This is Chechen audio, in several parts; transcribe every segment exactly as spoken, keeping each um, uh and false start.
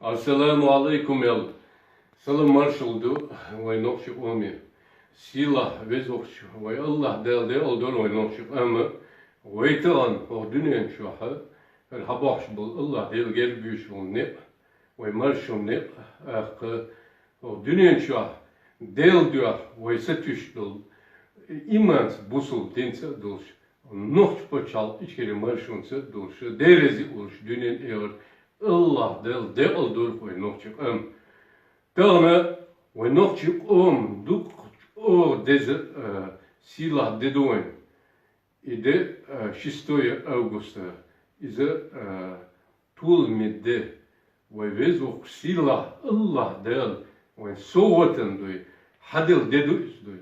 Ассаламу алайкум, аьлла, салам-маршалла ду вай нохчи къоме. Сийлахь, везача вай АллахӀ Дала декъал дойла вай нохчи къам. Вай тахан хӀокху дуьнен чохь хӀара хьабохьуш болу АллахӀ Дала герга буьйцуш болу некъ, вай маршо некъ, тӀаккха хӀокху дуьнен чохь Делан дуьхьа вай сатуьйсуш долу, иманца, бусалба динца а долуш, нохчийн пачхьалкх Ичкери маршонца а долуш, Дела реза а волуш дуьнен эгӀар АллахӀ Дала декъал дойла вай нохчи къам. Тахана вай нохчи къоман дуккха чӀогӀа деза, а, сийлахь де ду вайн. И де, а, шестое августа, иза, а, толаман де, вай везачу сийлахь АллахӀ Дала вайн совгӀатана дуй, хьаделла де ду иза дуй.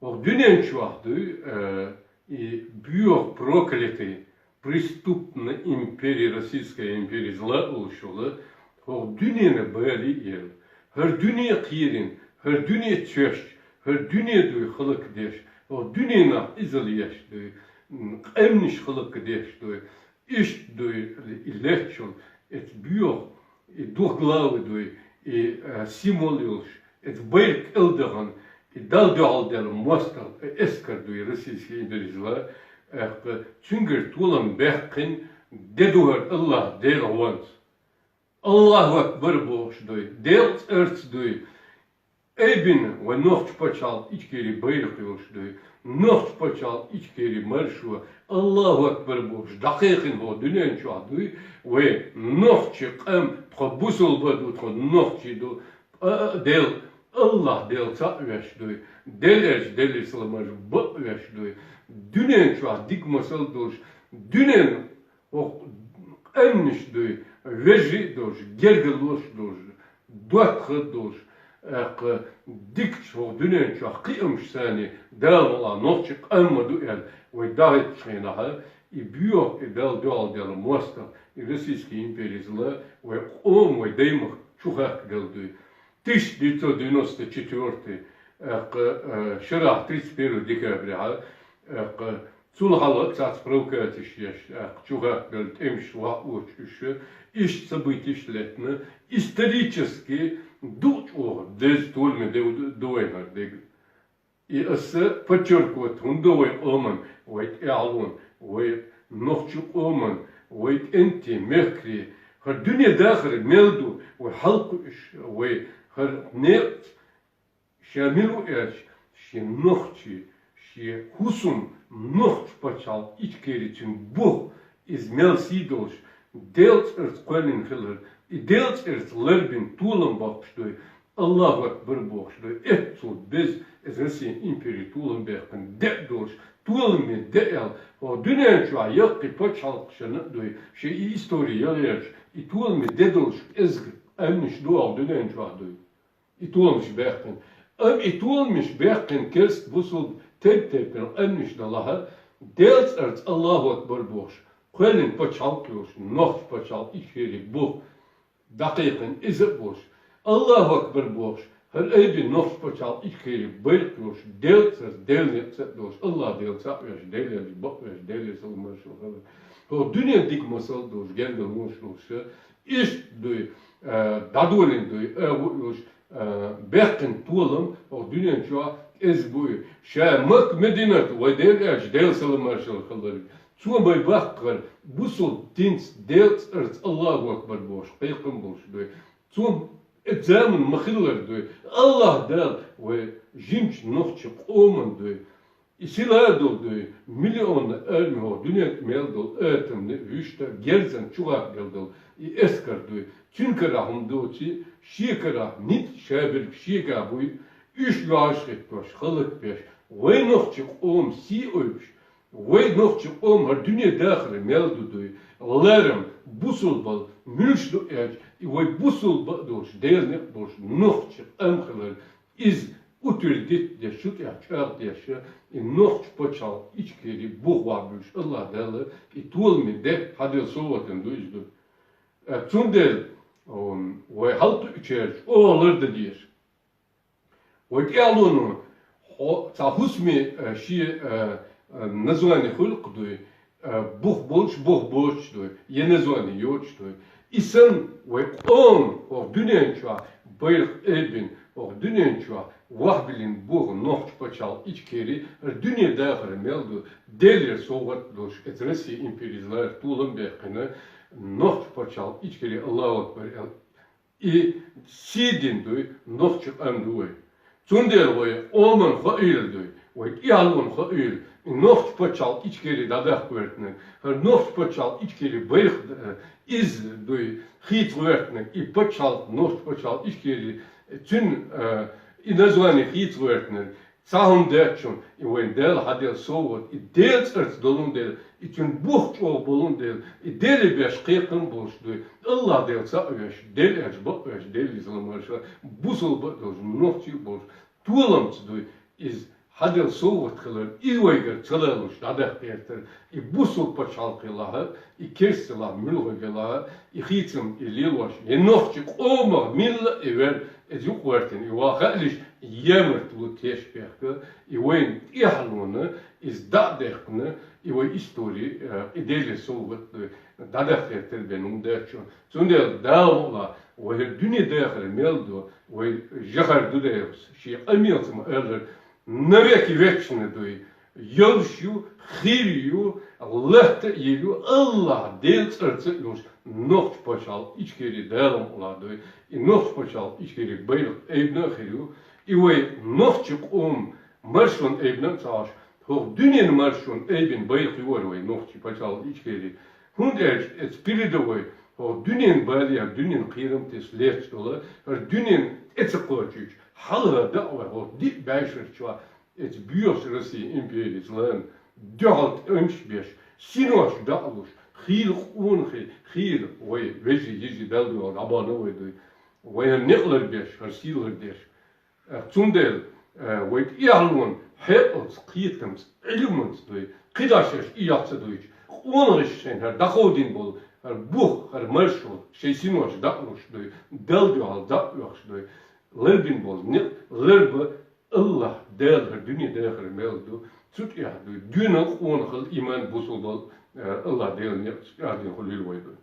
ХӀокху дуьнен чохь дуй, э, и боьха проклятый, преступная империя, Российская империя зла а волуш йолу, хӀокху дуьненан бала а елла, хӀара дуьне а кхерийна, хӀара дуьне а чоьстуш, хӀара дуьне дуй хӀаллакдеш, хӀокху дуьненах иза леш дуй, м, къаьмнаш хӀаллакдеш дуй, Иштта дуй и леччул, эцу боьха, и двуглавый дуй, и, а, символ йолуш, эцу байракх кӀел дахана, и Далла дуьхьал делла мостагӀа, и эскар дуй, Российская империя зла, тӀаккха цуьнгара толам баьккхина де ду хӀара АллахӀ Делан гӀонца. АллахӀу акбар бохуш дуй, Делан цӀарца дуй, айбина вай нохчийн пачхьалкх Ичкери байракх йолуш дуй, нохчийн пачхьалкх Ичкери маршо, АллахӀу акбар бохуш дӀакхайкхина хӀокху дуьнен чохь дуй, вай нохчи къам, тхо бусалба ду, тхо нохчий ду, а, Дела, АллахӀ Дела цхьаъ веш дуй, Дела аьлча Делера салам-маршалла бакъ веш дуй, дуьнен чохь дика масал долуш, дуьнен хӀокху къаьмнаш дуй, вежарий а долуш, гергарлош а долуш, доттагӀа а долуш, тӀаккха дикачу хӀокху дуьнен чохь кхиамаш санна, Дала мукъалахь нохчи къам ма ду аьлла, вай дӀахӀиттачу хенахь, и боьха, и Далла дуьхьал делла мостагӀа, и Российская империя зла, вай къоман, вай даймахка чу хахкаделла дуй. Тысяча девятьсот девяносто четвёртый, тӀаккха, э, шарахь тридцать первого декабря, тӀаккха цул хьалха цхьацца провокацеш еш, тӀаккха чу хахкаделла тӀемаш вахьуьйтуш уьш, иштта событеш лаьттина, исторически дукха чӀогӀа деза толаман де ду вайна хӀара дерг. И аса подчеркивать хӀунда до вай къоман, вай тӀаьхьалон, вай нохчийн къоман, вай кӀентий, мехкарий, хӀара дуьне дахар мел ду, вай хьалакхуьуш, вай хӀара некъаца ша мила ву аьлча, шен нохчий, шен хӀусам, нохчийн пачхьалкх Ичкери цуьнан бух, иза мел сий долуш, Делан цӀарца кхоьллина хилар, и Делан цӀарца ларбина толам боккхуш дуй, АллахӀу акбар бохуш дуй, эццул беза, иза Россин импери толам баьккхина де а долуш, толаман де аьлла, хӀокху дуьнен чохь яккхий пачхьалкхашна а дуй, шен и истори яла еш, и толаман де долуш кӀезиг къаьмнаш ду хӀокху дуьнен чохь дуй. И толамаш баьккхина. Амма и толамаш баьккхина керста, бусалба, тайп-тайпана къаьмнаш далахь, Делан цӀарца АллахӀу акбар бохуш, кхоьллина пачхьалкх йолуш, нохчийн пачхьалкх Ичкери бух дӀакхайкхина иза а болуш, АллахӀу акбар бохуш, хӀара айбина нохчийн пачхьалкх Ичкери байракх йолуш, Делан цӀарца, Делан некъаца а долуш, АллахӀ Дела цхьаъ веш, Дела аьлча бакъ веш, Делера салам-маршалла хилла. ХӀокху дуьненан дика масал долуш, гергарлонаш долуш, иштта дуй, а, дӀадолийна дуй, а, ву а йолуш, а, баьккхина толам хӀокху дуьнен чохь кӀезиг буй. Ша Макка-Мединат, вай Дела аьлча Делера салам-маршалла хилларг, цо бай баккхар, бусалба динца, Делан цӀарца АллахӀу акбар бохуш, кхайкхам болуш дуй. Цо, э, заман ма-хиллара дуй, АллахӀ Дала вай жимачу нохчийн къоман дуй, и сила а долу дуй, миллионна арми хӀокху дуьнен тӀе мел долу атомни вуьшта герзан чу гӀаттаделла долу и эскар дуй. Цуьнан карахь хӀума доций, шен карахь ницкъ шаберг шегахь буй, уьш йоӀаш хӀиттош, хӀаллакбеш, вай нохчийн къоман сий ойуш, вай нохчийн къоман хӀара дуьне дахар мел ду дуй, ларам, бусалбал, муьлш ду аьлча, и вай бусалба а долуш, Делан некъ а долуш, нохчийн къам хилар, иза утвердить деш, шу тӀехь чӀагӀдеш, и нохчийн пачхьалкх Ичкери бух вахь буьлуш, АллахӀ Дала и толаман де хьаделла совгӀатана ду иза ду. Э, цундела, м, вай хьалакхуьучаьрца чӀогӀа лардан деза. Вай тӀаьхьалоно хьо-, цхьа хӀусаме, э, шен, э, э, название хуьлу-кх дуй, э, бух болуш, бух боцуш дуй, я название йоцуш дуй. И санна вай къоман хӀокху дуьнен чохь байракх айбина, хӀокху дуьнен чохь вахбиллина боху нохчийн пачхьалкх Ичкери, хӀара дуьне дахар мел ду, Делера совгӀат долуш, эца Россия империязлара толам баьккхина, нохчийн пачхьалкх Ичкери, Аллаху акбар аьлла, и сий дина дуй, нохчийн къам ду вай. Цундела вай къоман хаийла дуй, вай тӀаьхьалонан хаийла, и нохчийн пачхьалкх Ичкери дӀадаккха гӀертинарг, хӀара нохчийн пачхьалкх Ичкери байракх, э, иза дуй, хийца гӀертинарг, и пачхьалкх, нохчийн пачхьалкх Ичкери, цуьнан, э, и название хийца гӀертинарг, цхьа хӀума дац шуна, и вайн Дала хьаделла совгӀат, и Делан цӀарца долун дела, и цуьнан бух чӀогӀа болун дела, и Деле беш кхайкхам болуш дуй, Аллах Дела цхьаъ веш, Дела аьлча бакъ веш, Делан иза ламарша, бусалба а долуш, нохчий а болуш, толамца дуй, иза хьаделла совгӀат хилар, и вайгара ца лалуш дӀадаккха гӀертар, и бусалба пачхьалкх хилахь, и керста хилахь, муьлхха хилахь, и хийцам, и лелош, и нохчийн къомах милла а и вер, иза юкъа гӀертина, и ваха хаалаш, ямартло теш бехка, и вайна тӀаьхьалонан, иза дӀа а даьккхина, и вай истори, э, и Делера совгӀат, э, дӀадаккха гӀертар бен хӀума дац шуна. Цундела Дала мукъ лахь, вай хӀара дуьне дахар мел ду, вай жахар ду дайхьа, шен къамелца ма-аллара, навеки вечный дуй, йолуш ю, хир ю, латта а йийр ю, Аллах Делан цӀарца а йолуш, нохчийн пачхьалкх Ичкери Дала мукъ лахь дуй, и нохчийн пачхьалкх Ичкери байракх айбина а хир ю, и вай нохчийн къоман маршонан айбина а ца Ӏаш, хӀокху дуьненан маршонан айбина байракх ю хӀара вай нохчийн пачхьалкх Ичкери. ХӀунда аьлча эца передовой, хӀокху дуьненан балех, дуьненан кхерам тесна лаьтташ долу, хӀара дуьненна тӀе ца кхочуьйтуш, хьалха дӀа а вай, хӀокху диъ бӀешарчохь эца боьхачу Россия империязларна дуьхьал тӀемаш беш, синош дӀа а луш, хийла къонахий, хийла вай вежарий, йижарий Далла дуьхьал дӀабахана вай дуй. Вай хӀара некъ ларбеш, хӀара сий лардеш. Э, цундела, э, вай тӀаьхьалонан хьекъалца, кхетамца, Ӏилманца дуй, кхидӀа шаьш и яхь ца дуьйцуш, къонахаша шайна хӀара дӀакховдийна болу, хӀара бух, хӀара маршо, шайн синош дӀа а луш дуй, Далла дуьхьал дӀа а оьхуш дуй, ларбина болу некъ ларба Аллах Дала хӀара дуьне дахар мел ду, цу тӀехь дуй, дуьйна къонахалла, иман, бусалбалла, э, Аллах Делан некъ чӀагӀдина хуьлийла вай дуй.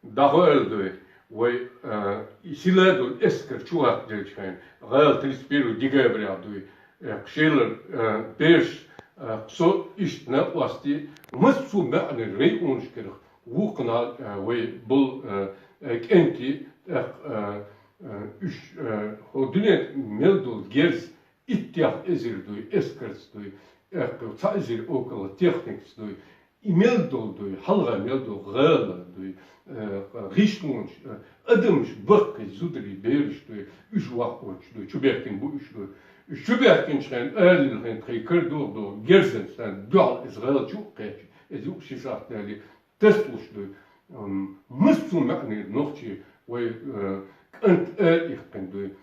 ДӀахо аьлла дуй, вай, э, и сила долу эскар чу гӀаттаделчу хенахь, гӀала тридцать первого декабря дуй, э, кху шелара, э, бераш, э, со иштта накъостий, массо а маьӀнера районашкарах вукхунал, э, вай болу, э, э, кӀентий, тӀаккха, э, э, уьш, э, хӀокху дуьнен мел долу герз иттех эзар дуй, эскарца дуй, тӀаккха цхьа эзар около техникаца дуй, и мел долу дуй, хьалха мел долу гӀала дуй, э, гӀишлонаш, э, адамаш баккхий, зударий, бераш дуй, уьш ваккхочуш дуй, чубехкина бу уьш дуй. Уьш чубехкинчу хенахь, алалелла хенахь тхайн кара догӀу догӀу герзанца дуьхьал иза гӀала чу а кхаьчча, иза юкъа ши сахьт дале, тасалуш дуй. М, массо а маьӀнера нохчий вай, э, кӀант а иккхина дуй.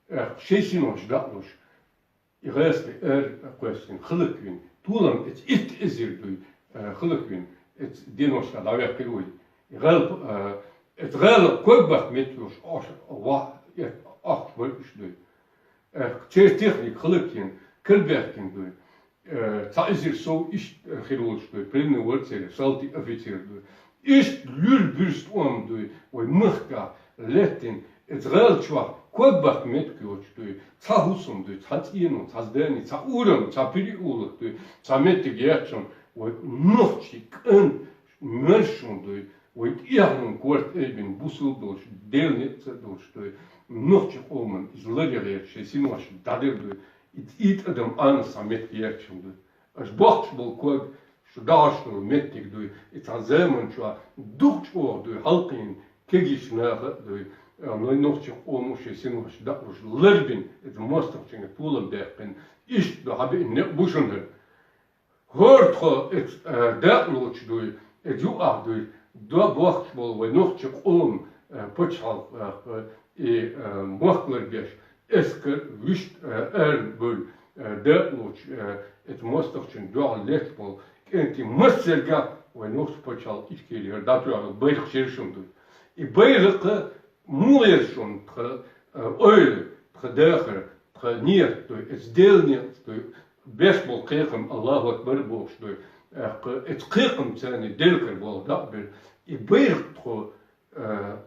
Э, шайн синош дӀа а луш, и гӀазкхи ара кхоьссина, хӀаллаквина, толам эца итт эзар дуй, э, хӀаллаквина, эца деношкахь дӀаваьккхира вай. И гӀала, э, эца гӀала ког баккха меттиг йолуш, ош, ва, э, ахча бара уьш дуй. Э, церан техника хӀаллакйина, карабаьхкина дуй. Э, цхьа эзар сов иштта хир волуш дуй, пленный вара церан, салтий, офицер дуй. Иштта луьра буьрса тӀом дуй, вай махкахь лаьттина, эца гӀала чохь ког баккха меттиг йоцуш дуй, цхьа хӀусам дуй, цхьа цӀенош, цхьа здани, цхьа урам, цхьа переулок дуй, цхьа меттиг яц шуна, вай нохчий кӀант маршонан дуй, вай тӀаьхьалонан корта айбина бусалба долуш, Делан некъаца а долуш дуй, нохчийн къоман иза ларъян гӀерта шайн синош дӀадер дуй, и, и тӀадам Ӏанас цхьа меттиг яц шуна дуй. Аша бохкуш болу ког шу дахьаш долу меттиг дуй, и цхьана заманчохь дукха чӀогӀа дуй, хьалкхийна кегийчу наха а дуй, а, вай нохчийн къомо шайн синош дакъалуш ларбина, иза мостагӀчуьнга толам баьккхина, иштта ду хьабиъна некъ бу шуна хӀара. ХӀора тхо эца, а, дакъалучу дуй, эца юкъахь дуй, до бохкуш болу вай нохчийн къоман, а, пачхьалкх, а, и, а, мохк ларбеш, эскар вуьшта, э, ара бевлла, э, дакъалучу, э, эца мостагӀчун дуьхьал летта болу кӀентий массаьрга вай нохчийн пачхьалкх Ичкери хӀара дӀатоьхна байракх шерашун дуй. И байракх муха яра шуна тхан, э, ойла, тхан дахар, тхан ният дуй, эца Делан некъаца дуй, беш болу кхайкхам Аллаху акбар бохуш дуй, э, эца кхайкхамца царна делкар болу дакъа бер, И байракх тхо, э,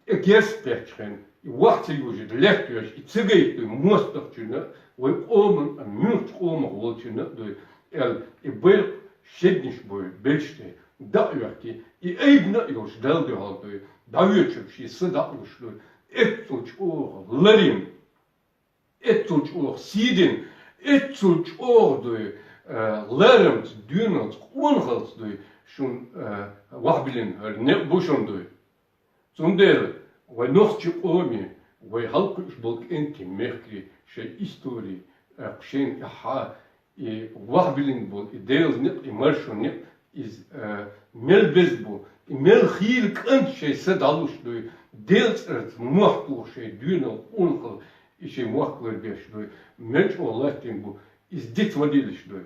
э, герз кхаьчча хьайна, и вахь ца йожаш, лаьтта йош, и ца гайта дуй моастагӀчунна, вай къоман, а, муьлххача къомах волчунна дуй, аьлла, и байракх шеднаш буй, белшаш тӀа, дӀа а йоьхкий, и айбина а йолаш, Далла дуьхьал дуй, дӀавоьдуш ший са дӀа а луш дуй, эццул чӀоагӀа ларам, эццул чӀоагӀа сий дина, эццул чӀоагӀа дуй, э, ларамца, доьналца, къонахалца дуй, шун, э, вахьбиллина хӀара никъ бу шун дуй. Цундела вай нохчий къоме, вай хьалкхуьуш болу кӀентий, мехкарий шайн истори, э, шайна тӀехьа и вахьбиллина болу и Делан никъ, и маршо никъ, иза, э, мел беза бу, и мел хийла кӀант шайн са дӀалуш дуй, Делан цӀарца мохь тухуш шайн доьналла, къонахалла, и шайн мохк ларбеш дуй, мел чӀогӀа латтийна бу, иза диц ма дилаш дуй.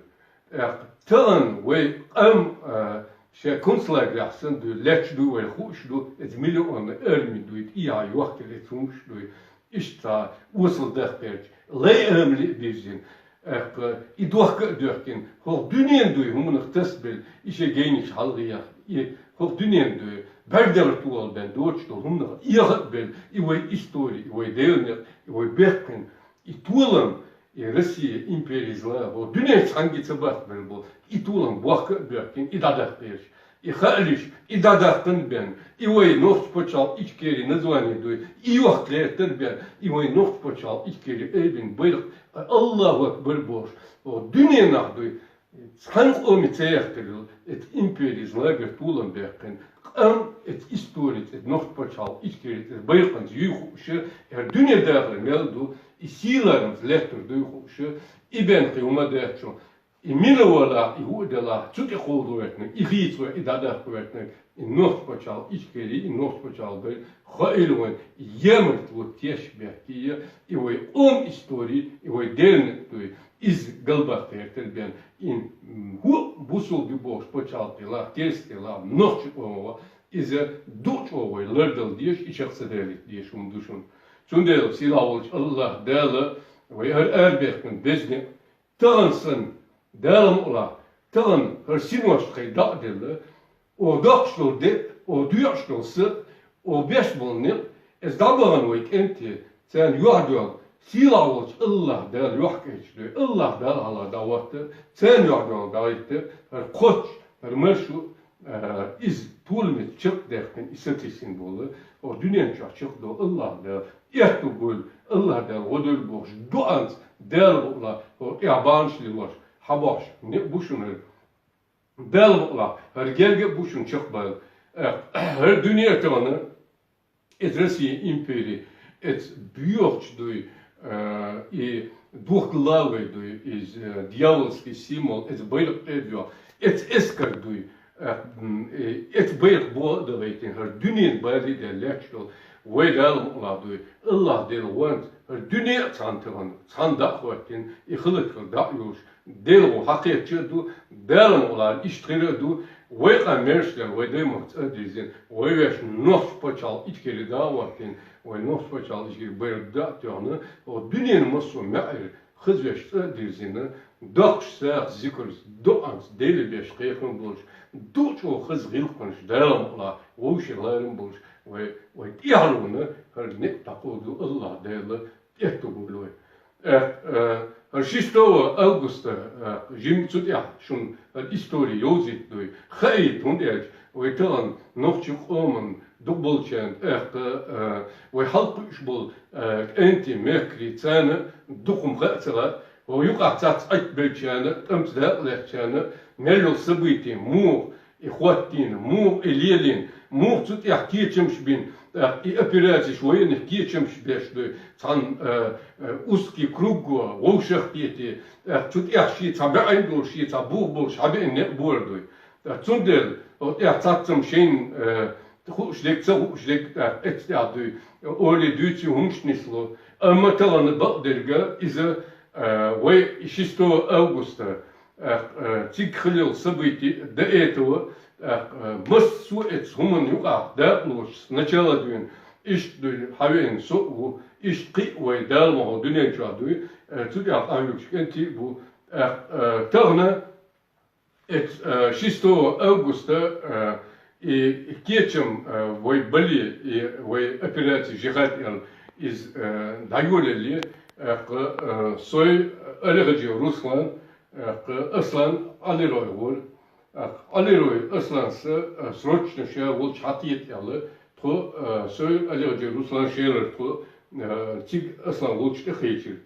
ТӀаккха тахана вай къам, а, шайн концлагерехь санна дуй, лаьтташ дуй вай хууш ду, иза миллионна арми дуй, тӀехьа йохкаелла иза хӀумаш дуй. Иштта цхьа осал дахкарча, лай амали а бирзина, тӀаккха и дохка а доьхкина, хӀокху дуьненан дуй хӀуманах тасабелла, и шайн гайнаш хьалхаеха, и хӀокху дуьненан дуй бӀаьрг дагӀар тохалла бен доцуш долу хӀуманах эхьа а белла, и вай истори, и вай Делан некъ, и вай бехкан, и толам, и Россия империя зла, хӀокху дуьненчу цхьаьнгге ца бахбелла болу, и толам бохка а боьхкина, и дӀадаккха гӀерташ. И хаалаш, и дӀадаккхана бен, и вай нохчийн пачхьалкх Ичкери название дуй, и йохка лаьттар бен, и вай нохчийн пачхьалкх Ичкери айбина байракх, Аллаху акбар бохуш, хӀокху дуьненахь дуй, цхьана къоме ца яхкарал, эта империя зла гар толам баьккхина, къам эта историца, эта нохчийн пачхьалкх Ичкери эта байракханца юй хууш, хӀара дуьне дахар мел ду, и сийлахьца лаьттар дуй хууш, и бен кхин хӀума дац шун. И мила валахь, и хӀу а делахь, цу тӀе кховдо ваьтнарг, и хийца вай, и дӀадаккха ваьтнарг, и нохчийн пачхьалкх Ичкери, и нохчийн пачхьалкх бен, хаийла вайн, емарт вот теш бехкийя, и вай къоман истори, и вай Делан дуй, иза галбаккха гӀертар бен, и, м, хӀу бусулба бохуш пачхьалкх делахь, керста делахь, нохчийн къоман ван, иза дукха чӀогӀа вай лардала дезаш, и чекх ца далийта дезаш хӀума ду шуна. Цундела сийлахь волчу Аллах Дала вай хӀара арабехкан безне, тахана санна, Дала мукъалахь, тахана хӀара синош тхайн дӀа а делла, оха доккхуш долу де, оха доьӀуш долу са, оха беш болу некъ, иза дӀабахана вай кӀентий, царна юьхь доьлла, сийлахь волчу Аллах Дала юьхь кхеча дуй, Аллах Дала хьалха дӀахӀотта, царна юьхь доьлла дӀахӀитта, хӀара кхоччуш, хӀара маршо, а, иза толамца чекхдаьккхина, и сатийсина болу, оха дуьнен чохь чекхдолу Аллах Дала, аьтту бойла, Аллах Дала гӀо дойла бохуш, дуӀанца Дала мукъалахь, хӀокху тӀехь бахьанаш лелош, хьан бохуш, некъ бу шуна хӀара. Дала мукъалахь, хӀара герга а бу шуна чекхбайла. Э, хӀара дуьне а тахана, эца Россия импери, эца боьхачу дуй, э, и двухглавый дуй, иза, э, дьявольский символ, эца байракх тӀе а доьху, эца эскар дуй, э, м, э, эца байракх бо а далийтина, хӀара дуьненан бали а даьлла лаьтташ долу, вай Дала мукъалахь дуй, Аллах Дела ванца, хӀара дуьне а цхьаьна тахана, цхьаьна дӀа а хӀоттийна, и хиларх хила дӀа а йолуш, Дела ву хьакхетча а ду, Дала мукъалахь иштта хир а ду, вай къам мерш дара, вай даймахка цӀа а дирзина, вай вешан нохчийн пачхьалкх Ичкери дӀа а хӀоттийна, вай нохчийн пачхьалкх Ичкери байракх дӀа а тоьхна, хӀокху дуьненан массо а маьӀӀера хаза вешан цӀа а дирзина, доккхуш сагӀаца, зикарца, дуӀанца Деле беш кхайкхам болуш, дукха чӀогӀа хаза гӀиллакхаш Дала мукъалахь вовшийн ларам болуш, вай, вай тӀаьхьалонна хӀара некъ дӀакховдо Аллах Дала, аьтту бойла вай. Э, э, хӀара шестого августа, э, жимма цу тӀехь шуна хӀара истори йовзийта дуй, хаийта, хӀунда аьлча вай тахана нохчийн къоман дукхаболчарна, тӀаккха, э, вай хьалкхуьуш болу, э, кӀентий, мехкарий, царна дукха хӀума хаа ца лаьа, хӀокху юкъахь цхьацца Ӏиттабеллачарна, тӀамца дакъа лаьцначарна, мел йолу событие муха и хӀоттийна, муха и лелийна, муха цу тӀехь кечамаш бина, тӀаккха и операцеш, военных кечамаш беш дуй, цхьана, э, э, узкий круг го, вовшах а кхетий, тӀаккха цу тӀехь шен цхьа баьӀина долуш, шен цхьа бух болуш хьабеана некъ бора дуй. ТӀаккха цундела, хӀокху тӀехь цхьаццам шайна, э, хууш дерг, ца хууш дерг, тӀаккха эцна тӀехь дуй, олий дуьйций хӀумаш нисло. Амма тахана бакъдерг иза, э, вай шестого августа, тӀаккха, э, цига хилла йолу событие до этого, тӀаккха, э, массо а эцу хӀуманна юкъахь дакъалоцуш, сначала дуьйна, иштта дуьйна хьавеана со а ву, иштта кхин а вай Дала мукъалахь дуьнен чохь дуй, э, цу тӀехь къахьоьгуш кӀентий а бу, тӀаккха, э, тахана, эцу, э, шестого августа, э, И кечам, э, вай бале, и вай операци «Жихад» аьнна, из, э, дӀайолале, э, кхы, э, Сой Алихаджи Руслан, э, кхы Аслан Алирой гӀор. Э, Алирой Асланца, э, срочно ше волча хьакхета аьнна, тхо, э, Сой Алихаджи Руслан шелар тхо, э, цига Аслан волча тӀакхечар.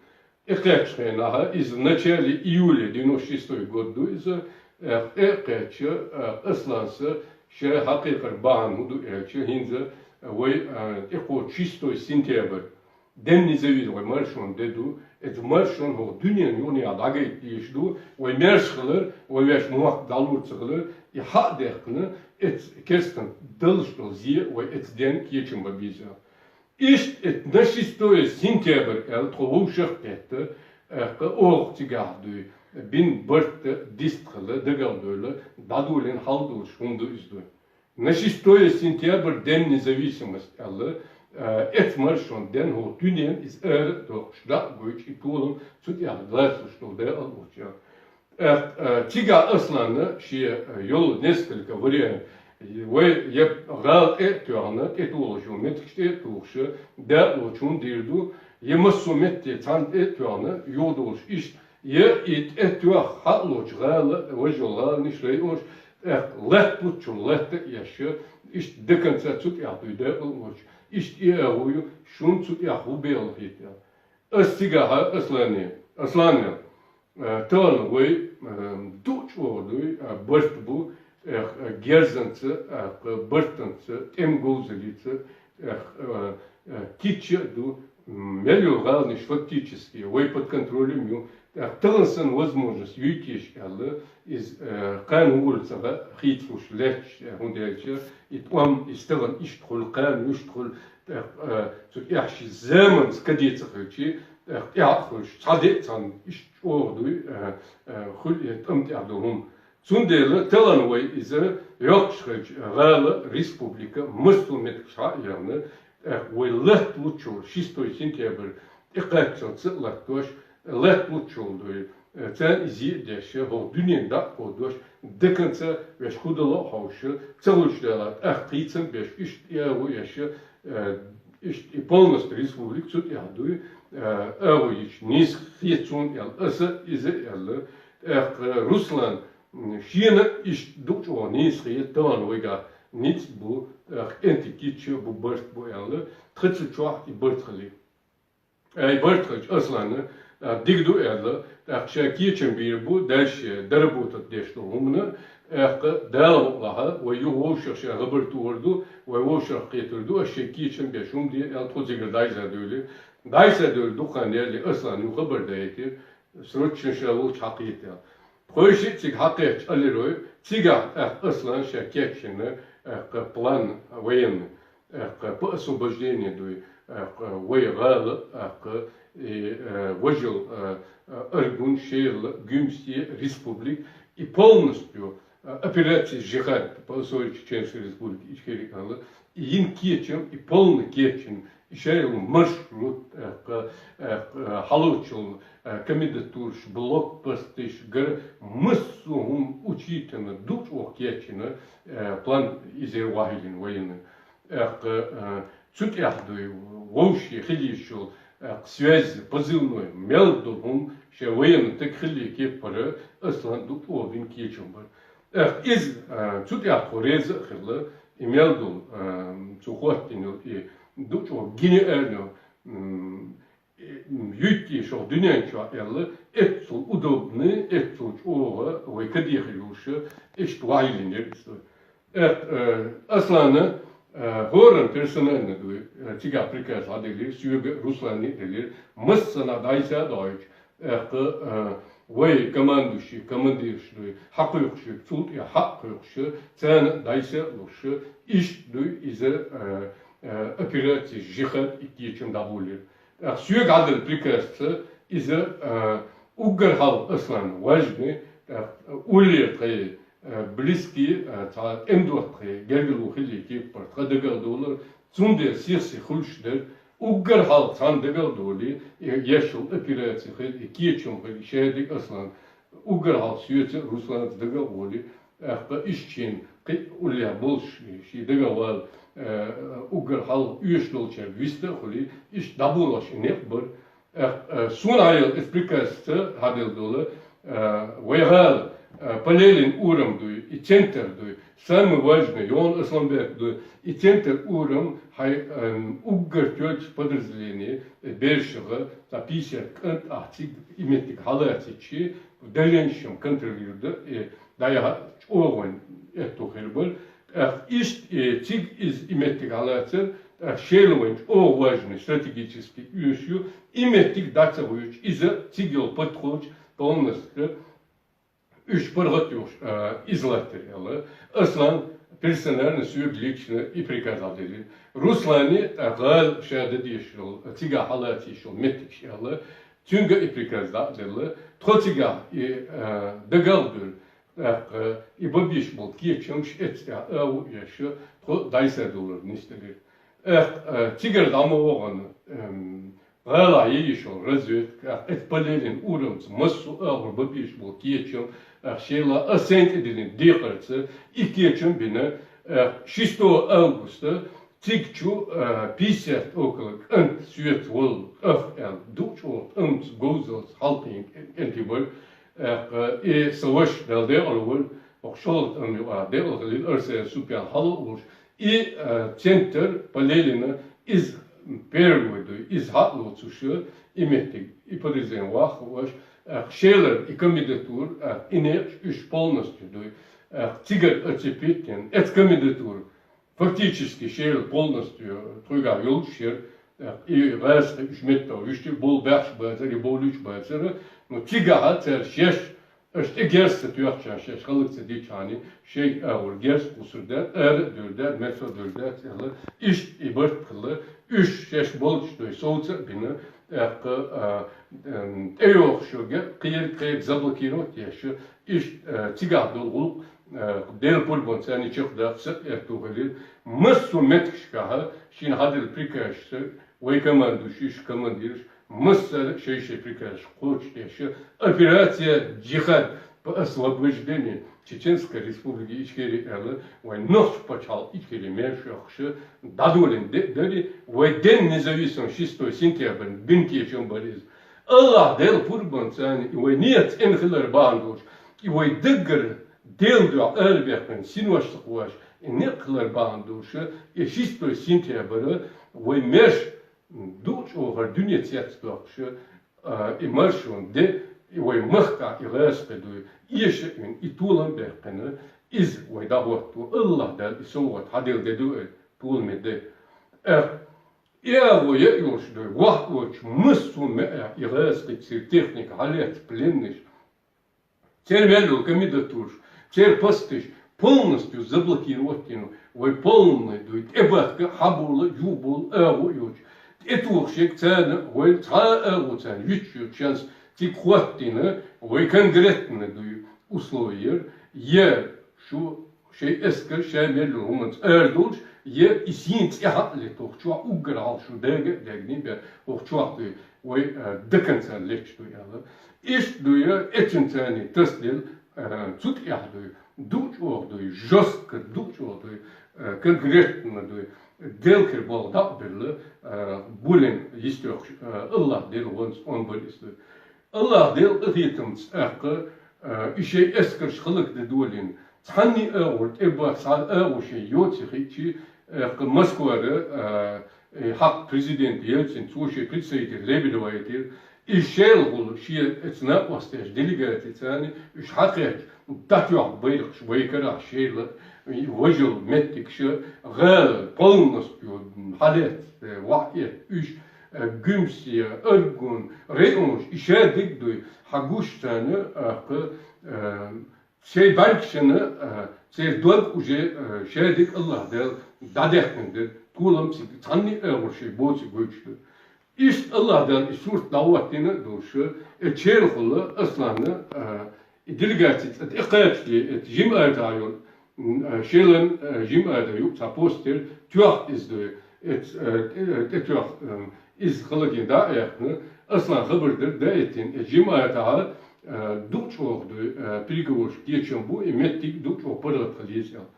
ТӀакхаьчача хенахьа, из в начале июля, девяносто шестой год ду из, э, тӀакхаьчача, э, Асланца ше хьакхайкхар бахьан фу ду аьлча, хӀинца вай, э, тӀакхоачаш шестой сентябрь, День независимости, вай маршон де ду, из маршон хӀокху дуьненна юкъахь дӀагайта дезаш ду, вай маьрша хилар, вай вешан мохк дӀалур ца хилар, и хьа а даьккхина, эцца керстанна далуш долу зе вай эцца денна кечам бан беза. Иштта эцца на шестое сентябрь аьлла тхо вовшах а кхетта, э, кхы оха цигахь дуй, бина барт дистхила, дагал а довла, дӀадолийна хьал долуш хӀума ду иза дуй. На шестое сентябрь, День независимости аьлла, э, эцца маршон денна хӀокху дуьненна иза ара а дохуш, дӀа а гойчу и толам цу тӀехь лацалуш долу декъал а волчу. Э, э, цигахь Асланна шен, э, йолу несколько вариант. Вай я гӀала тӀе а тоьхна, тӀетухуш йолу меттигаш тӀе а тухуш, декъалчун дийр ду, я массо а метте цхьаьна тӀе а тоьхна, юхадолуш иштта, я и тӀе тоьхна хьалолчу гӀала, важа йолу гӀаланаш, районаш, тӀаккха латта луччул латта а еш, иштта до конца цу тӀехь дуй декъал а волчу. Иштта и агӀо ю, шуна цу тӀехь хӀун белла хета. Ас цигахьа Аслане, Аслане, э, тахана вай, э, ду чӀогӀа дуй, э, барт бу, э, э, герзанца, э, бартанца, тӀеман говзаллица, э, э, э, кийча а ду, м, мел йолу гӀаланаш фактически вай под контролем ю, э, тахана санна возможность юй теша аьлла, иза, э, кхана хӀума ца хийцалуш лаьтташ, э, хӀунда аьлча, и тӀом, и стагана иштта хуьлу, кхана иштта хуьлу, тӀаккха, э, цу тӀехь ши заманца кадеца хилчи, тӀаккха тӀаьхьа а хуьлуш, цхьа де а цхьаьна иштта чӀогӀа дуй, э, э, хуьлу и тӀам тӀехь долу хӀума. Цундела талан вай иза йоккхуш хилча, гӀала, республика, массо а меттигаш хьа а яьхна, тӀаккха вай латта луччул шестой сентябрь тӀекхаччалц а латтош, латта луччул дуй, э, царна и зе а деш, хӀокху дуьненна дӀа а кховдош, до конца веш хӀун дало а хьовша, ца хуьлуш дела, тӀаккха кхийцам беш, иштта и агӀо еш, э, иштта и полностью республика цу тӀехь дуй, э, агӀо йича, нийса хета суна аьлла, аса иза а аьлла, тӀаккха Руслан, м, шена иштта ду чӀогӀа нийса хета, тахана вайгахь ницкъ бу, тӀаккха кӀентий кийча а бу, барт бу аьлла, тхан цу чохь и барт хилира. Ай, барт хилча Асланна, а, дика ду аьлла, тӀаккха ша кечам бийр бу, дальше доработать деш долу хӀуманна, тӀаккха Дала мукъалахь, вай юха вовшах ша хабар тухур ду, вай вовшах кхетар ду, аш шайн кечам беш хӀума де аьлла, тхо цигара дӀайса девлира. ДӀайса девлла дукха хан ялале Асланна юха хабар дайтира, срочно ша волча хьакхета аьлла. Тхойшиъ цига хьакхетча Алирой, цигахь тӀаккха Аслан ша кечйина, тӀаккха план военный, тӀаккха по освобождению дуй, тӀаккха вай гӀала, тӀаккха и, э, важал, э, э, Аргун, Шерла, Гуьмсе, республик, и полностью, э, операция «Жихад» по основе Чеченской Республики Ичкерия аьлла, и йина кечам, и полный кечам, и шайла маршрут, э, кха-, э, кха-, э, хьалочул, э, комендатураш, блокпосташ, гар-, массо а хӀума учитана, ду чӀогӀа кечйина, э, план иза вахьийлина военный. Э, кха-, э, цу тӀехь дуй, вовше хила йиш йолу, э, кха-, связь, позывной, мел долу хӀума, шен военный таг хилла кепара, Аслан ду чӀогӀа бина кечам бара. Э, иза, э, цу тӀехь тхо реза а хилла, и мел долу, э, цо хӀоттийна йолу и ду чӀогӀа гениально, м, э, м, юьттий шух дуьнен чохь аьлла, эццул удобный, эццул чӀогӀа вай кадехи луша, иштта вахьийлина яра иза. Э, э, Аслана, э, хӀоранна персонально дуй, э, цигахь приказ хьаделира, соьга, Руслане а делира, массанхьа дӀайса а дойчу, Э, кха-, э, вай командующий, командирш дуй, хьакхойкхуш верг, цул тӀе хьакхойкхуш, царна дӀайса а луш, иштта дуй иза, э, э, операция «Жихад» и кечам дӀаболийра. ТӀаккха соьга хьаделла приказца иза, э, уггар хьалха Аслан важный, тӀаккха уллера тхайн, э, близкий, э, цхьа тӀеман доттагӀий гергарло хилла кепара тхан дагал долура, цундела сих-сиха хуьлуш дара, уггар хьалха цхьанна дагал долий, э, еш йолу операци хир, и кечам хир, и шадерг Аслан, уггар хьалха соьца а, Русланца дагал а волий, тӀаккха иштта шена кхы а уллехь болуш, шен дагахь вала, э, уггар хьалха оьшуш долчаьрга вист а хуьлий, иштта дӀаболош и некъ бара. Э, э, суна хьайолу иза приказца хьаделла долу, э, вай гӀала, э, Палелин урам дуй, и центр дуй, самый важный, Йон Асланбек дуй, и центр урам хьай, эм, уггар тоьллачу подразделение, э, берашха, цхьа пятьдесят кӀант ахь цига и меттиг хьалацийчи, дайшкаршкахь контролируй дан, э, дӀаяхьа чӀогӀа вайн аьтто хир бара. ТӀаккха иштта, э, цига иза и меттиг хьалацар, тӀаккха Шелан вайн чӀогӀа важный стратегический оьшуш ю, и меттиг дӀа ца гӀуьйчу, иза цига йолу подходчу полностью уьш паргӀат йохуш, а, иза латтар аьлла. Аслан персонально соьга лично и приказ хьаделира. Руслане, тӀаккха гӀала ша дан дезаш йолу, цигахь хьалаца йиш йолу меттигаш аьлла, цуьнга и приказ дӀа а делла. Тхо цигахь и, а, дагахь а дуьйна, тӀаккха и бан безаш болу кечамаш эццахь агӀо а еш, тхо дӀасадалар нисделира. ТӀаккха, а, цигара дӀа ма вахана, эм, гӀалахь йиш йолу разведка, тӀаккха эцу Палелин урамца массо а агӀор бан безаш болу кечам, тӀаккха Шелан а сайн тӀедиллина декхарца и кечам бина, тӀаккха шестого августа цига чу, а, пятьдесят около кӀант соьца волу, ах аьлла, дукха чӀогӀа тӀамца, говзалца хьалкхиъна кӀентий бара, тӀаккха и сан ваша, Дала декъала войла, хӀокху шолгӀа тӀам юкъахь декъала хилира Арсаев Супьян хьала а волуш, и, а, центр Палелина иза первый дуй, иза хьа а лоцуш, и меттиг, и подразделение ваха а веш, тӀаккха Шелара и комендатура, тӀаккха и некъаш уьш полностью дуй, тӀаккха цигара оцепить дина, эцу комендатура фактически Шела полностью тхоьгахь йолуш яра, тӀаккха и гӀазкхий уьш меттах вуьштира, бовла баьхча бацара, и бовлуьйтуш бацара, но цигахь цара шаьш, аша тӀе герз ца тоьхча, шаьш хӀаллак ца дичхьана, шайн агӀор герз кхуссур дац, ара а дуьйр дац, меца а дуьйр дац аьлла, иштта и барт хилла, уьш шаьш болчу дуй совца а бина, тӀаккха, а, м, тӀейогӀуш йолу кхерг, кхерг заблокировать еш, иштта, а, цигахь долу гӀуллакх, а, Делан пурбанца царна чекхдаккха са а аьтто хилира. Массо а меттигашкахь шена хьаделла приказашца вай командующийш, командирш, массара а шай-шай приказаш кхочушдеш, операция «Джихад по освобождению Чеченской Республики Ичкерия» аьлла, вайн нохчийн пачхьалкх Ичкерин мер шоьхкуш, дӀадолийна де а дарий, вай День независимости шестой сентябрь бина кечам бара иза. АллахӀ Делан пурбанца и вай нийят цӀена хилар бахьана долуш, и вай даггара Делан дуьхьа арабаьккхина синош ца кхош, и некъ хилар бахьана долуш, и шестой сентябрь вай маьрша дукха чӀогӀа дуьне цецдоккхуш, а, и маршонан де, и вай махкахь и гӀазкхий дуй, эша а вина, и толам а баьккхина, иза вай дӀахӀотто, АллахӀ Дала и совгӀат хьаделла де ду аьлла, толаме де. Эх, и агӀо яа йолуш дуй, вахь а воцуш, массо а маьӀехь и гӀазкхий, церан техника хьалаьцна, пленныйш, церан мел йолу комендатураш, церан посташ полностью заблокировать йина, вай полный дуй, тӀебахка, хьабовла, юхабовла агӀо а йоцуш, тӀетухуш ерг царна, вай цхьа а агӀо царна юьтуш йоцу шанс цига хӀоттийна, вай конкретно дуй условия, я шу шайн эскар, шайн мел йолу хӀуманца арадолуш, я и сийна цӀе хьа а летта, хӀокху чохь уггар хьалха шу дага а дагний бен, хӀокху чохь дуй, вай, а, до конца леташ дуй аьлла. Иштта дуй, эцунца царний тасаделла, а, цу тӀехь дуй, дукха чӀогӀа дуй, жестко дукха чӀогӀа дуй, а, конкретно дуй, делкхир болх дӀа а белла, а, булен йистехуш, а, АллахӀ Делан ванца он бар иза дуй. АллахӀ Делан къинхетамца тӀаккха, а, и шайн эскарш хӀаллакдан долийна, цхьанний агӀор тӀебаха, цхьа агӀо шайн йоций хиъчи, тӀаккха Москвара, а, и хьакъ президент Ельцин, цо шен представитель Лебедева яйтира, и Шелахула шен эцу накъосташа делегаци царна, уьш хьакхаьчча, дӀатоьхна байракхаш вай карахь Шела, и важа йолу меттигаш, гӀала полностью хьалаьцна, вахь а этта уьш, э, Гуьмсе, Аргун, районаш, и шадерг дуй, хьан гуш царна, тӀаккха, э, шайн бӀаьргашна, э, церан дог уже, э, шадерг АллахӀ Дала дӀадаьккхина дара, толам цига цхьанний агӀор шайн боций гойтуш дара. Иштта АллахӀ Дала и сурт дӀахӀоттийна а долуш, э, Шелахула Асланна, э, и делегаци цӀа тӀекхачале, э, жимма арта йолу, м, э, Шелан, э, жимма арта юкъа цхьа пост яра, тоьхна иза дуй, э, ц-, э, тӀе-, э, тӀетоьхна, э, иза хӀаллакдан дӀа а яьккхина, Аслана хабар дара, дӀаэттина, э, жимма арта, э, дукха чӀогӀа дуй, э, переговорш кечам бу, и меттиг дукха чӀогӀа паргӀат хила еза аьлла.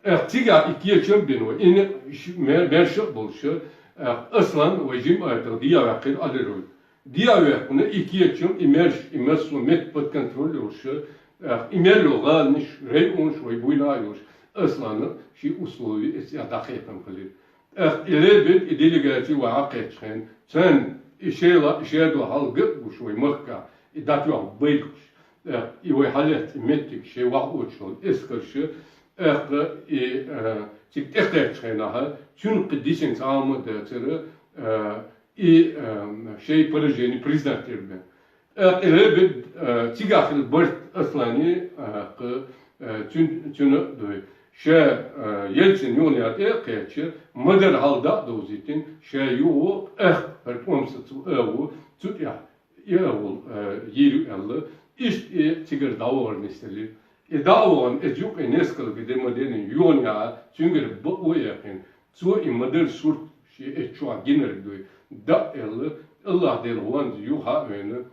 Эх, цигахь и кечам бина вай, и не-, ш-, ме-, мерша а болуша, эх, Аслан вай жимма айтагӀа дӀаваьккхира аларой. ДӀаваьккхина и кечам, и мерш, и массо а метта под контроль йолуша, эх, и мел йолу гӀаланаш, районаш вай буйла а йолуш, Аслана ши условий эца дӀакхайкхам хилира. ТӀаккха и Лебед, и делегаци вай Ӏакхеттачу хенахь, царна и шела, и шадо хьалга а гуш вай махкахь, и дӀатоьхна байлхаш, тӀаккха и вай хьалаьцна меттиг шайн вахь оцуш долу эскарша, тӀаккха и, а, цига тӀекхаьччу хенахь, цуьнан кхин дисина цхьа а хӀума а дацара, а, и, а, шайн поражение признать дира бен. ТӀаккха и Лебед, а, цигахь хилла барт Аслани, а, кху, а, цуьн-, цуьнан а дуй. Ша, а, Ельцин юханера тӀе а кхаьчча, ма-дарра хьал дӀа а довзийтина, ша юха а, хӀара тӀом сацо агӀо, цу тӀехь и агӀо, а, йийр ю аьлла, иштта и цигара дӀавахар нисделира. И дӀа а вахана, иза юкъе несколько де ма дена, юханера цуьнгара бакъо а яьккхина, цо и ма-дарра сурт шен эцу чохь гинарг дуй, дӀа а аьлла, АллахӀ-Делан гӀоьнца юха а вена,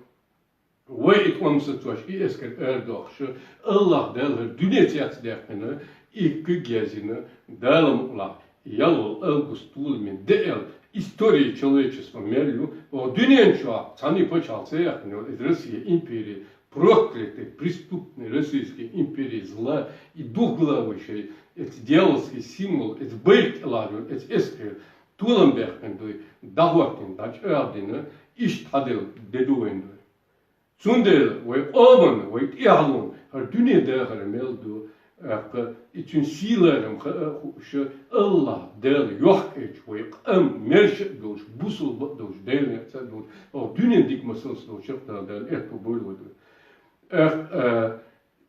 вай и тӀом сацош, и эскар арадохуш, АллахӀ-Дала хӀара дуьне цецдаьккхина, и куьг язйина, Дала мукъалахь, ялхолгӀа август толаман де аьлла, история человечества мел ю, оха дуьнен чохь цхьанна а пачхьалкх ца яьккхина йолу, иза Россия империя, проклятая, преступная Российская империя зла, и духгала вай шайн, эца дьявольский символ, эца байракх тӀелахь йолу, эца эскар, толам баьккхина дуй, дӀахӀоттийна, дӀачӀагӀдина, иштта хьаделла де ду вайн дуй. Цундела вай къоман, вай тӀаьхьалон хӀара дуьне дахар мел ду, тӀаккха и цуьнан сий-ларам хаа а хууш, АллахӀ-Дала йохкийча вай къам мерша а долуш, бусулба а долуш, Делан некъаца а долуш, оха дуьненан дика масалца долуш чекхдала Дала аьтто бойла вай дуй. ТӀаккха, а,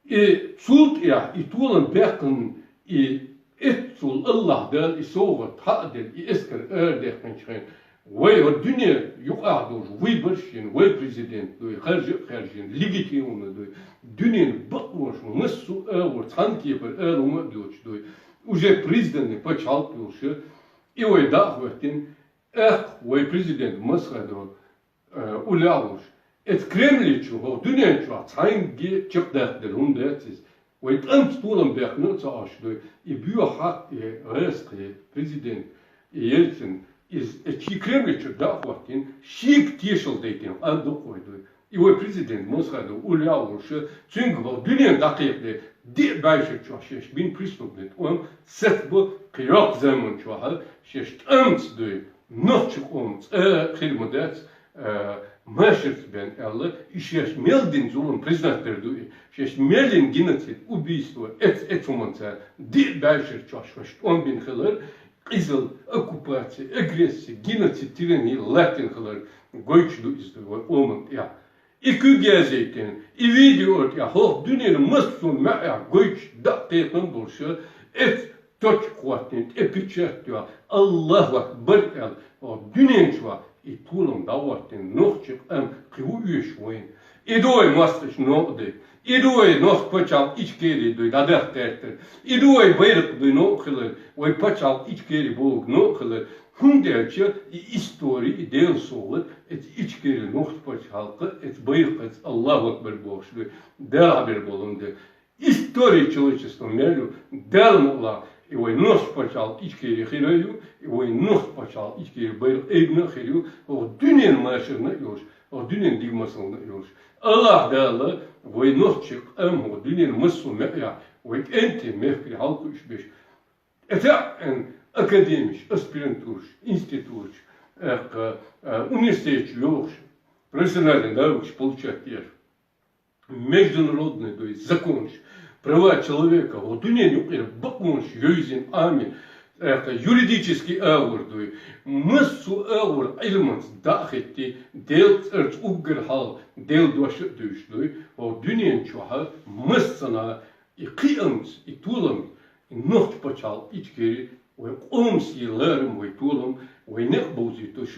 И цул тӀаьхьа, и толам баьккхина, и эццул АллахӀ-Дала и совгӀат хьа а делла, и эскар арадаьккхинчу хенахь, вай хӀара дуьне юкъахь долуш выбораш йина, вай президент дуй, харжа а хаьржина, легитимно дуй, дуьненан бакъонаш массо а агӀор цхьана кепара ала хӀума а доцуш дуй, уже признанный пачхьалкх йолуш, и вай дӀа а хӀоьттина, тӀаккха вай президент Масхадов, э, уллехь а волуш. Эца Кремле чу хӀокху дуьнен чохь цхьаьнгге чекхдаккхаделла хӀума дац иза. Вай тӀамца толам баьккхина а ца Ӏаш дуй, и боьха хьакъ, и гӀазкхи президент, и Ельцин, иза эца шен Кремле чу дӀа а хӀоттийна, шега тешалла дайтина къам ду-кх вай дуй. И вай президент Масхадов уллехь а волуш, цуьнга хӀокху дуьненна дӀакхайкхаде, диъ бӀешар чохь шаьш бина преступный тӀом сацбо, кхин йоккха заман чохь шаьш тӀамца дуй. Нохчийн къоман цӀа хир ма дац, а, машарца бен аьлла, и шаьш мел дина зулам признать дер ду и. Шаьш мел йина геноцид, убийство, эц-, эцу хӀуманца диъ бӀешар чохь шаьш тӀом бина хилар, къизалла, оккупация, агрессия, геноцид, тирания латтийна хилар гойтуш ду иза вай къоман тӀехь. И куьг язъяйтина, и видео тӀехь хӀокху дуьненан массо а маьӀӀехь гойтуш дӀа а кхайкхам болуш, эца точка хӀоттийна, тӀе печать йохь, АллахӀу акбар аьлла, хӀокху дуьнен чохь и толам дӀахӀоттийна нохчийн къам кхин хӀун оьшу вайна? И ду вай мостагӀчу новкъа дерг, и ду вай нохчийн пачхьалкх Ичкери дуй дӀадахка гӀертар, и ду вай байракх дуй новкъа хилар, вай пачхьалкх Ичкери бохург новкъа хилар, ХӀунда аьлча и истори, и Делан совгӀат, эца Ичкери нохчийн пачхьалкх, эца байракхца АллахӀу акбар бохуш ду, Дала хьабер болу хӀума ду. История человечества мел ю, Дала мукъалахь, и вай нохчийн пачхьалкх Ичкери хир а ю, и вай нохчийн пачхьалкх Ичкери байракх айбина а хир ю, хӀокху дуьненан машарна а йолуш, хӀокху дуьненан дика масална а йолуш. АллахӀ-Дала вай нохчийн къам хӀокху дуьненан массо а маьӀӀехь, вай кӀентий мехкарий хьалакхуьуш беш, ТӀетаьӀӀина академиш, аспирантураш, институташ, тӀаккха, а, университеташ йохуш, профессиональный наукаш получать деш, международный дуй законаш, права человека, хӀокху дуьненан юкъара бакъонаш йовзийна Ӏамийна, тӀаккха юридический агӀор дуй, массо а агӀор Ӏилманца дӀа а хӀиттий, Делан цӀарца уггар хьалха Делан дош а дуьйцуш дуй, хӀокху дуьнен чохь массанхьа И кхиамца, и толамца, и нохчийн пачхьалкх Ичкери, вай къоман сий-ларам, вай толам, вай некъ бовзуьйтуш,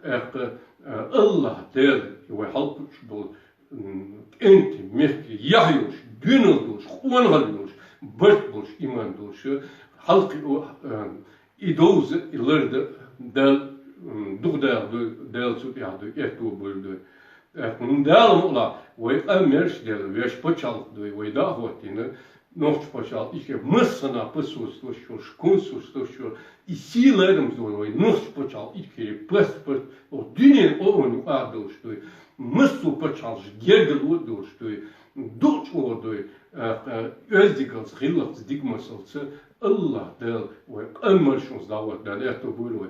тӀаккха, а, АллахӀ-Дела, и вай хьалакхуьуш болу, м, кӀентий, мехкарий, яхь йолуш, доьналла долуш, къонахалла йолуш, барт болуш, иман долуш, хьалакхио, а, И довза, и ларда Дала, м, дукха даха дуй, Дала цу тӀехь дуй, аьтто бойла дуй. ТӀаккха, м, Дала мукъалахь, вай къам мерш а делла, вешан пачхьалкх дуй, вай дӀа а хӀоттийна, Нохчий паччахьалкхе массанахьа посольствош йолаш, консульствош йолаш, и сий-ларамза дола вай Нохчий паччахьалкхе паспорт, о, дуьненна о-, ону къадалуш дуй, массо а паччахьалкхаш гергарло а долуш дуй, дукха чӀогӀа дуй, а, а, оьздангаллица, гӀиллакхца, дика масалца, АллахӀ Дала вай къам маршонца дӀагӀорта Дала аьтто бойла вай.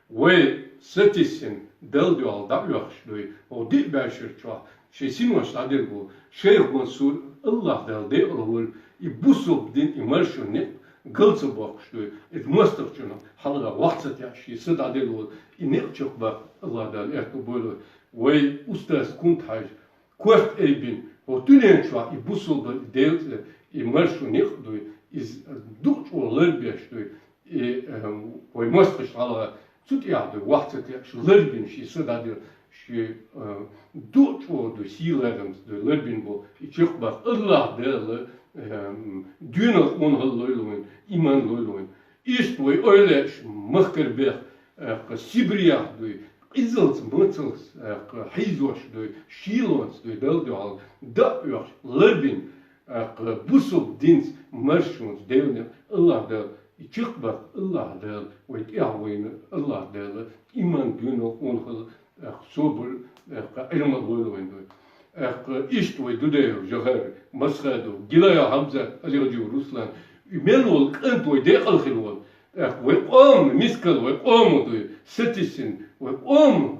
Вай сатийсина Далла дуьхьал дӀаоьхуш дуй, хӀокху диъ бӀешар чохь шен синош дӀаделла волу шайх Мансур, АллахӀ Дала декъала волу, и бусалба дин, и маршонан некъ гал ца боккхуш дуй, иза мостагӀчунна хьалха вахь ца тешаш, шен са дӀаделла волу, и некъ чекхбаккха АллахӀ Дала аьтто бойла вай. Вай устаз Кунта-Хьаьжа, корта айбина, хӀокху дуьнен чохь и бусалба Делан цӀе, и маршонан некъ дуй, иза дукха чӀогӀа ларбеш дуй, и, э, вай мостагӀчунна хьалха цу тӀехь дуй, вахь ца тешаш, ларбина шен са дӀаделла, шен, э, дукха чӀогӀа дуй, сий-ларамза дуй, ларбина бу, и чекхбаккха АллахӀ Дала, э, доьналла къонахалла лойла вайна, иман лойла вайна. Иштта вай ойла еш махкара бех, э, Сибрех дуй, къизаллица, мацаллица, э, хьийзош дуй, шийлонца дуй, Далла дуьхьал дӀаоьхуш, ларбина, э, бусалба динца, маршонца, Делан некъ АллахӀ Дала, и чекхбаккха АллахӀ Дала, вай тӀехь вайна АллахӀ Дала, иман, доьналла къонахалла, э, собар, э, Ӏилма лойла вайна дуй. Э, иштта вай Дудаев Жохар, Масхадов, Гилаев Хьамзат, Алигаджиев Руслан, и мел волу кӀант вай декъала хила волу. Э, вай къоман мискал, вай къоман дуй, сатийсина, вай къоман,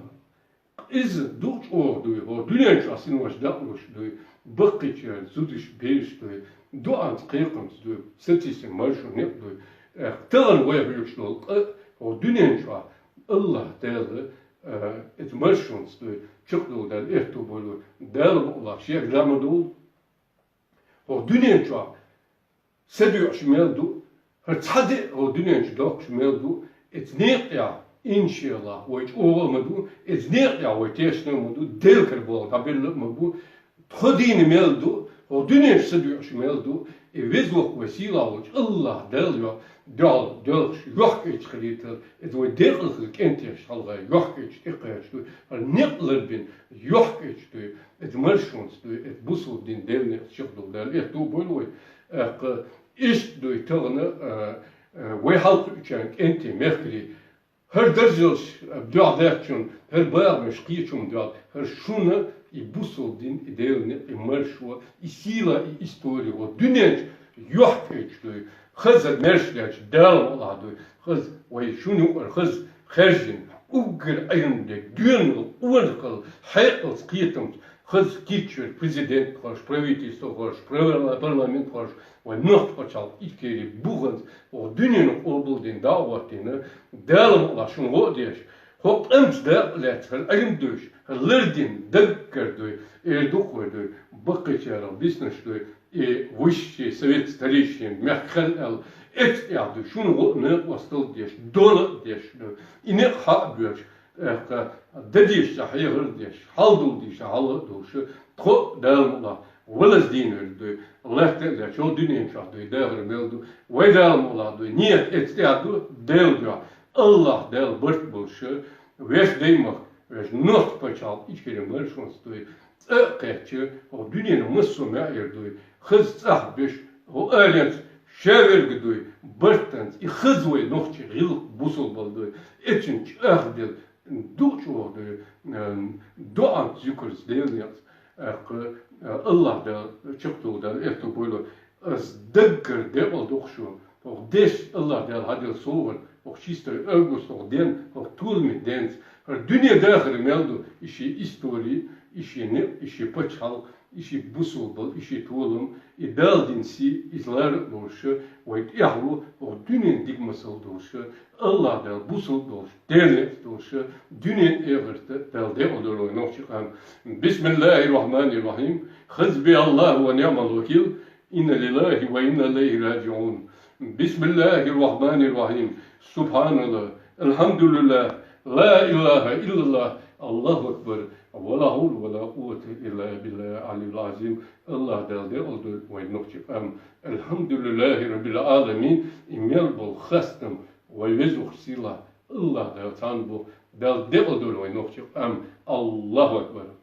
иза дукха чӀогӀа дуй, хӀокху дуьнен чохь синош дӀалуш дуй, баккхийчеран зудаш, бераш дуй, доӀанца, кхайкхамца дуй, сатийсина маршонан некъ дуй. Э, тахана вай хьоьгуш долу къа, хӀокху дуьнен чохь АллахӀ Дала, э, иза маршонца дуй, чекхдала Дала аьтто бойла вай. Дала мукъалахь шега ма долу. ХӀокху дуьнен чохь са доьӀуш мел ду, хӀара цхьа де а хӀокху дуьнен чу доккхуш мел ду, иза некъа тӀехь, иншаллахӀ, вай чӀогӀа а ма ду, иза некъа тӀехь вай тешна а ма ду, Делан кара болх дӀабелла а ма бу, тхо дийна мел ду, хӀокху дуьнен чу са доьӀуш мел ду, и веза воккха вай сийлахь волчу АллахӀ Дала йо-, дуьхьал доьлхуш, йохкаэцаш хилийтар, иза вай декъала хила кӀентеша хьалха йохкаэцаш тӀекхача дуй, хӀара некъ ларбина йохкаэцаш дуй, иза маршонца дуй, иза бусалба дин, Делан некъ чекхдала Дала аьтто бойла вай. Э, кху иштта дуй тахана, э, э, вай хьалакхуьучарна кӀентий, мехкарий, хӀара даржалш дуьхьа даьхначунна, хӀара багӀанаш кхечунна дуьхьа, хӀара шуна и бусалба дин, и Делан некъ, и маршо, и сийла, и истори, хӀокху дуьнен чу йохкаэцаш дуй, хаза маьрша деш, Дала мукъалахь дуй, хаза вай шуна юкъара хаза хаьржина, уггар Ӏилма дерг, доьналла, къонахалла, хьекъалца, кхетамца, хаза кийча верг, президент хууш, правительство хууш, парла-, парламент хууш, вай Нохчий пачхьалкх Ичкери буханца, хӀокху дуьненна къобалдина, дӀа а хӀоттийна, Дала мукъалахь шуна гӀо а деш, хӀокху къамца дакъа лаьцна, хӀара Ӏилма девзаш, хӀара лардина, даггара дуй, эр ду-кх вай дуй, баккхийчарах биснарш дуй, и высший совет старейшин мехкан аьлла, эцна тӀехь дуй, шуна гӀо а, накъосталла а деш, дола а деш дуй, и некъ хьа а боьлуш, тӀаккха дан дезачохь хьехар а деш, хьал дала дезачохь хьал а долуш, тхо а Дала мукъалахь валаза дийна верг дуй, латта а лаьтташ, хӀокху дуьнен чохь дуй, дахар мел ду, вай Дала мукъалахь дуй, нийят эцна тӀехь ду, Делан дуьхьа, АллахӀ Дала барт болуш, вешан даймахка, вешан Нохчий пачхьалкх Ичкери маршонца дуй, цӀа а кхаьчча, хӀокху дуьненан массо а маьӀӀера дуй, хаза цӀахь беш, хӀокху аленца ша верг дуй, бартанца, и хаза вай нохчийн гӀиллакх, бусалбалла дуй, эцна чӀагӀделла, дукха чӀогӀа дуй, м, доӀанца, зуькарца, Делан некъаца, тӀаккха, э, АллахӀ Дала чекхдала Дала аьтто бойла. Ас даггара декъала ду-кх шуна, хӀокху дешца АллахӀ Дала хьаделла совгӀат, хӀокху чистой август, хӀокху ден, хӀокху толаман денца. ХӀара дуьне дахар мел ду, и шен истори, и шен некъ, и шен пачхьалкх, и шен бусалбалла, и шен толам, и Дала дина сий, иза лара а лоруш, вай тӀехь ву, хӀокху дуьненна дика масал долуш, АллахӀ Дала бусалба долуш, Делан некъаца долуш, дуьненна, эхартан Дала декъала дойла вай нохчийн къам. بسم الله الرحمن الرحيم. حسبي الله ونعم الوكيل. إنا لله وإنا إليه راجعون. بسم الله الرحمن الرحيم. سبحان الله. الحمد لله. لا إله إلا الله. الله أكبر. ولا حول ولا قوة إلا بالله العلي العظيم. АллахӀ Дала декъала дойла вай нохчийн къам. الحمد لله رب العالمين. И мел болу хастам вай Везачу Сийлахь АллахӀ Дала цхьанна бу. Дала декъала дойла вай нохчийн къам. الله أكبر.